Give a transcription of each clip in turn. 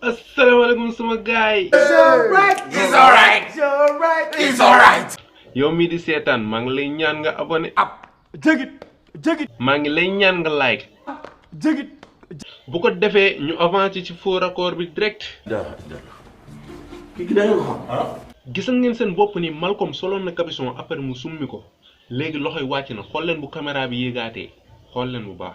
asalaamaaleykum sama gaay. It's alright. yow mii di seetaan maa ngi lay ñaan nga abonné. jëgit maa ngi lay ñaan nga like. jëgit bu ko defee ñu avancé ci FAUX RACCORD bi direct. gisal ngeen seen bopp ni Malcolm soloon na capuchon après mu summi ko léegi loxoy wàcc na xool leen bu caméra bi yéegaatee xool leen bu baax.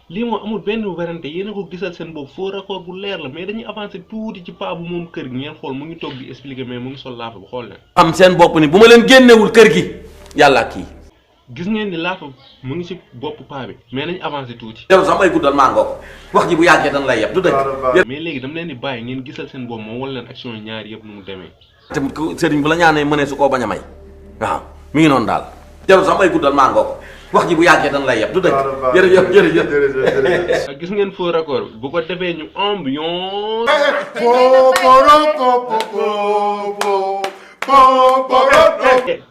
lii moom amul benn werante yéen a ko gisal seen bopp FAUX RACCORD bu leer la mais dañuy avancé tuuti ci paa bu moom kër gi ngeen xool mu ngi toog di expliquer mais mu ngi sol laafa bu xool leen. am seen bopp ni bu ma leen génnewul kër gi yàlla kii. gis ngeen ni laafa mu ngi ci bopp paa bi mais nañ avancé tuuti. yow sax may guddal maa ngoog wax ji bu yàggee dañ lay yeb du dëgg. mais léegi dama leen di bàyyi ngeen gisal seen bopp moom wala leen action ñaari yëpp nu mu demee. te sëriñ bu la ñaanee mënee su koo bañ a may waaw mi ngi noonu daal yow sax may guddal maa ngoog wax ji bu yàggee dañ lay yeb du dëgg. jërëjëf. gis ngeen FAUX RACCORD bu ko defee ñu ambiance.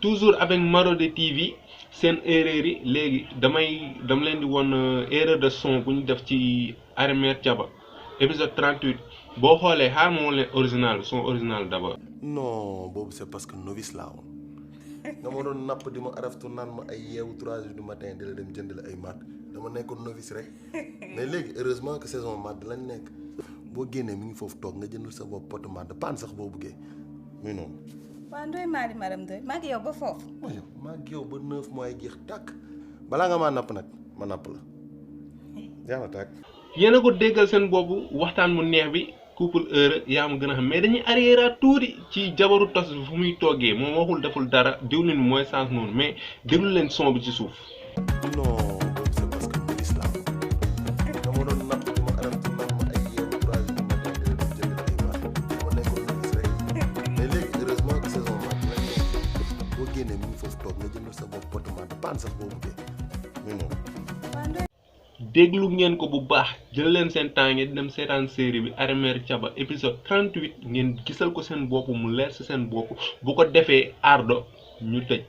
toujours avec Marodi TV. seen erreur yi léegi dama leen di won erreur de son bu ñu def ci ARRET Mère Thiaba épisode 38 boo xoolee xaar moo leen original son original d'abord. non boobu c'est parce que novice laa woon nga ma doon napp di ma araftu naan ma ay yeewu 3 heures du matin di la dem jënd la ay matt dama nekkoon novice rek mais léegi heureusement que saison matt lañ nekk boo génnee mi ngi foofu toog nga jëndul sa bopp potu matt paan sax boo buggee muy noonu. waaw Ndoye Mali madame Ndoye maa ngi yow ba foofu. maa ngi yow ba 9 mois jeex tàkk balaa nga maa napp nag ma napp la jeex na tàkk. yéen a ko déggal seen boobu waxtaan mu neex bi couple heure yaa ma gën a xam mais dañuy arrière tuuti ci jabaru tos bi fu muy toggee moom waxul deful dara diwlin bi mooy sens noonu mais déglu leen son bi ci suuf. non boobu c'est parce que novice laa nga ma doon napp di ma araftu naan ma ay yeewu 3 heures du matin di la dem jënd la ay matt dama nekkoon novice rek mais léegi heureusement que saison matt lañ nekk boo génnee mi ngi foofu toog nga jëndul sa bopp potu matt paan sax boo buggee muy noonu. déglu ngeen ko bu baax jël leen seen temps ngeen dem seetaan série bi ARRET Mère Thiaba épisode 38 ngeen gisal ko seen bopp mu leer si seen bopp bu ko defee ardo ñu tëj.